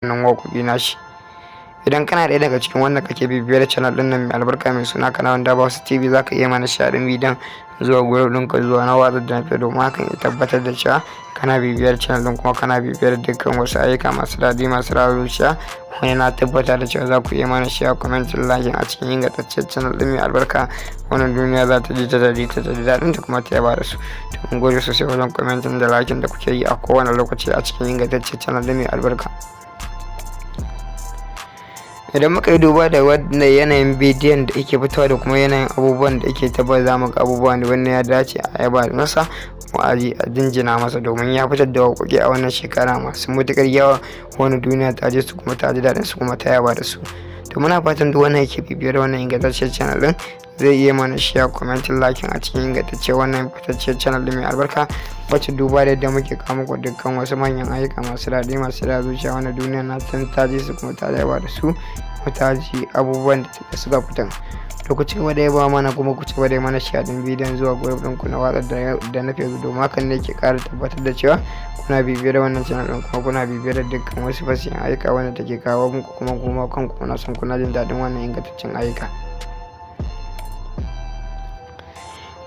Wannan waƙoƙi nashi, idan kana ɗaya daga cikin wanda kake bibiyar channel ɗin nan mai albarka mai suna Kanawan Dabasu TV, za ka iya mana sharing bidiyon zuwa group ɗinka, zuwa na WhatsApp da na, domin hakan ya tabbatar da cewa kana bibiyar channel ɗin kuma kana bibiyar dukkan wasu ayyuka masu daɗi, masu ratsa zuciya. Wani na tabbata da cewa za ku iya mana share, comment, like a cikin ingantaccen channel ɗin mai albarka. Wannan duniya za ta ji ta daɗi, ta ji daɗin ta, kuma ta yaba da su. To, mun gode sosai wajen commenting da liking da kuke yi a kowane lokaci a cikin ingantaccen channel ɗin mai albarka. Idan muka yi duba da wannan yanayin bidiyon da yake fitowa da kuma yanayin abubuwan da yake tabbata, za mu ga abubuwan da wannan ya dace a yaba masa kuma a jinjina masa, domin ya fitar da waƙoƙi a wannan shekara masu matuƙar yawa, wani duniya ta ji su kuma ta ji daɗin su kuma ta yaba da su. To, muna fatan duk wannan yake bibiyar wannan ingantaccen channel ɗin zai iya mana share, comment, liking a cikin ingantaccen wannan fitaccen channel ɗin mai albarka, wacce duba da yadda muke kawo muku dukkan wasu manyan ayyuka masu daɗi, masu da zuciya, wanda duniya na san ta ji su kuma ta yaba da su kuma ta ji abubuwan da suka fitan. To, ku ci gaba da yaba mana kuma ku ci gaba da mana share ɗin bidiyon zuwa group ɗinku na WhatsApp da na Facebook, domin hakan ne ke ƙara tabbatar da cewa kuna bibiyar wannan channel ɗin kuma kuna bibiyar dukkan wasu fasihin ayyuka wanda take kawo muku, kuma kanku kuna son kuna jin daɗin wannan ingantaccen ayyuka.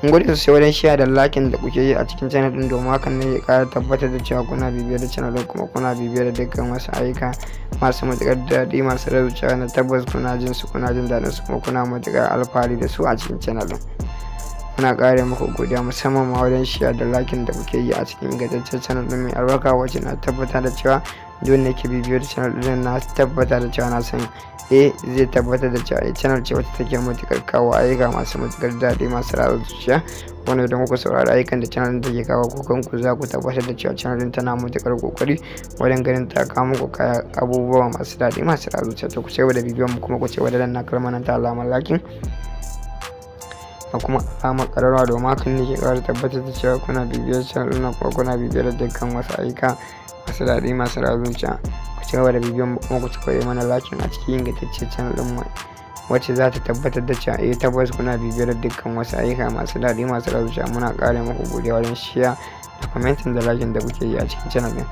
Mun gode sosai wajen share da liking da kuke yi a cikin channel din, domin hakan ne ya kara tabbatar da cewa kuna bibiyar da channel din kuma kuna bibiyar da dukkan wasu ayyuka masu matuƙar daɗi, masu zuciya, na tabbas kuna jin su, kuna jin daɗin su, kuma kuna matuƙar alfahari da su a cikin channel din. Muna ƙara muku godiya, musamman ma wajen share da liking da kuke yi a cikin ingantaccen channel din mai albarka, wacce na tabbata da cewa duk wanda yake bibiyar channel din, na tabbata da cewa, na san zai tabbatar da cewa channel ce wacce take matuƙar kawo ayyuka masu matuƙar daɗi, masu ratsa zuciya, wanda idan kuka saurari ayyukan da channel din take kawo, ku kanku za ku tabbatar da cewa channel din tana matuƙar ƙoƙari wajen ganin ta kawo muku kaya, abubuwa masu daɗi, masu ratsa zuciya. To, ku ci gaba da bibiyan mu kuma ku ci gaba da danna kalmar nan ta alamar liking da kuma alamar ƙararrawa, domin hakan ne ke ƙara tabbatar da cewa kuna bibiyar channel ɗin kuma kuna bibiyar dukkan wasu ayyuka masu daɗi, masu ratsa zuciya. Ku ci gaba da bibiyan mu kuma ku ci gaba da mana liking a cikin ingantaccen channel ɗin mu, wacce za ta tabbatar da cewa tabbas kuna bibiyar dukkan wasu ayyuka masu daɗi, masu ratsa zuciya. Muna ƙara muku godiya wajen share da commenting da liking da kuke yi a cikin channel ɗin.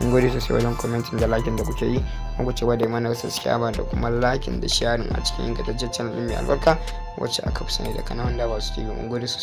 Mun gode sosai wajen commenting da liking da kuke yi, kuma ku ci gaba da mana subscribe da kuma liking da sharing a cikin ingantaccen channel ɗin mai albarka, wacce aka fi sani da Kanawan Dabasu TV. Mun gode sosai.